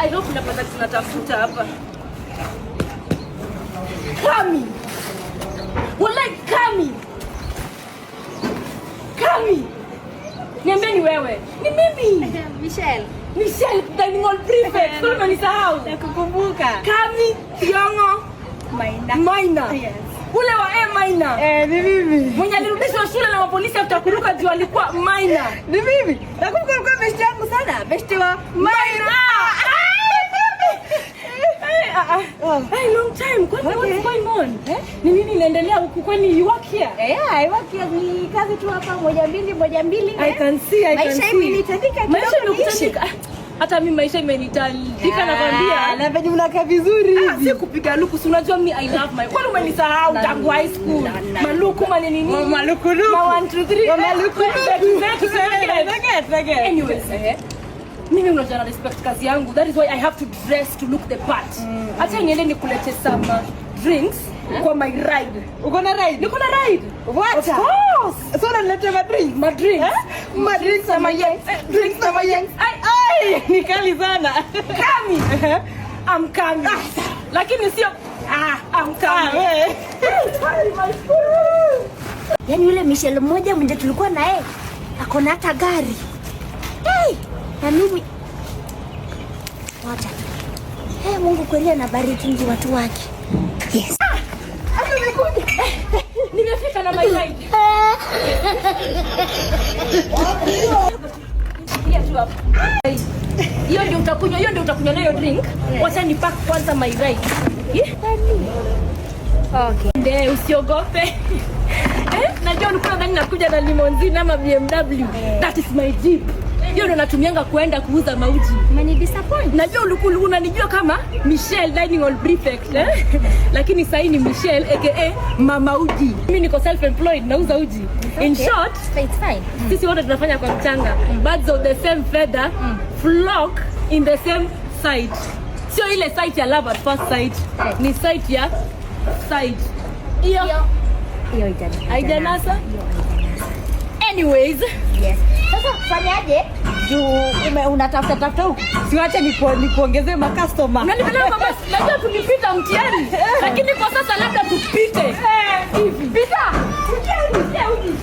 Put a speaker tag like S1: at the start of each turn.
S1: I hope napata tunatafuta hapa. Kami. Wallahi Kami. Kami. Niambie ni wewe. Ni mimi.
S2: Michelle.
S1: Michelle, dining hall prefect. Kwani umenisahau?
S2: Nakukumbuka.
S1: Kami Thiong'o
S2: Maina.
S1: Maina.
S2: Yes.
S1: Ule wa A minor.
S2: Eh, ni mimi.
S1: Mwenye alirudishwa shule na mapolisi after kuruka juu alikuwa minor.
S2: Ni mimi. Nakumbuka ulikuwa beshte yangu sana. Beshte wa
S1: Maina. Hey, ah, ah. Hey, long time. Kwani what's going on? Ni nini inaendelea huku? Kwani you work here?
S2: Eh, yeah, I work here. Ni kazi tu hapa, moja mbili moja mbili.
S1: I can see, I can
S2: Maisha
S1: see.
S2: imenitandika
S1: Maisha
S2: kidogo niishi.
S1: imekutandika. Hata mimi maisha imenitandika, nakwambia.
S2: Na venye unakaa vizuri
S1: Ah,
S2: hivi.
S1: si kupiga luku, si unajua mi I love my. Kwani umenisahau tangu high school? Maluku manini nini?
S2: Malukuluku.
S1: Ma 1 2 3.
S2: Malukuluku.
S1: Zetu zetu zetu.
S2: Zetu.
S1: Anyways, mimi unajua na respect kazi yangu. That is why I have to dress to look the part. Acha niende nikulete some drinks kwa my ride.
S2: Uko na ride?
S1: Niko na ride.
S2: Wacha.
S1: Of course.
S2: So unaniletea ma drinks?
S1: Ma drinks.
S2: Eh? Ma drinks na ma yanks. Drinks na ma yanks.
S1: Ai,
S2: Ai, ni kali sana.
S1: Kami. I'm coming. Lakini sio, ah, I'm coming.
S2: Ah, we.
S1: Hi, my food.
S3: Yaani yule Michelle mmoja mwenye tulikuwa naye ako na hata gari. Hey, na mimi wacha tu. Hey, Mungu kweli anabariki watu wake. Yes.
S1: Nimefika na my ride. Shikilia tu hapo. Hiyo ndio utakunywa, hiyo ndio utakunywa nayo drink. Wacha ni pack kwanza my ride. Yeah.
S3: Okay.
S1: Nde, usiogope. Eh, najua ulikuwa unadhani nakuja na limousine ama BMW. That is my Jeep. Hiyo ndio natumianga kuenda kuuza mauji.
S3: Umeni disappoint.
S1: Najua ulikuwa unanijua kama Michelle, dining hall prefect, eh? Lakini sasa ni Michelle aka Mama Uji. Mimi niko self employed, nauza uji. In
S3: Okay.
S1: short,
S3: It's fine.
S1: sisi wote tunafanya kwa mchanga. Birds of the same feather flock in the same site. Sio ile site ya love at first sight. Ni site ya site. Hiyo
S3: Hiyo
S1: haijanasa.
S3: Hiyo haijanasa.
S1: Anyways,
S3: Yes. Sasa fanyaje? Juu unatafuta tafuta huku.
S2: Siwache nikuongezee ma customer.
S1: Unanipeleka kwa basi, najua tulipita mtihani, lakini kwa sasa labda tupite. Hivi. Pita. Mtihani, uji.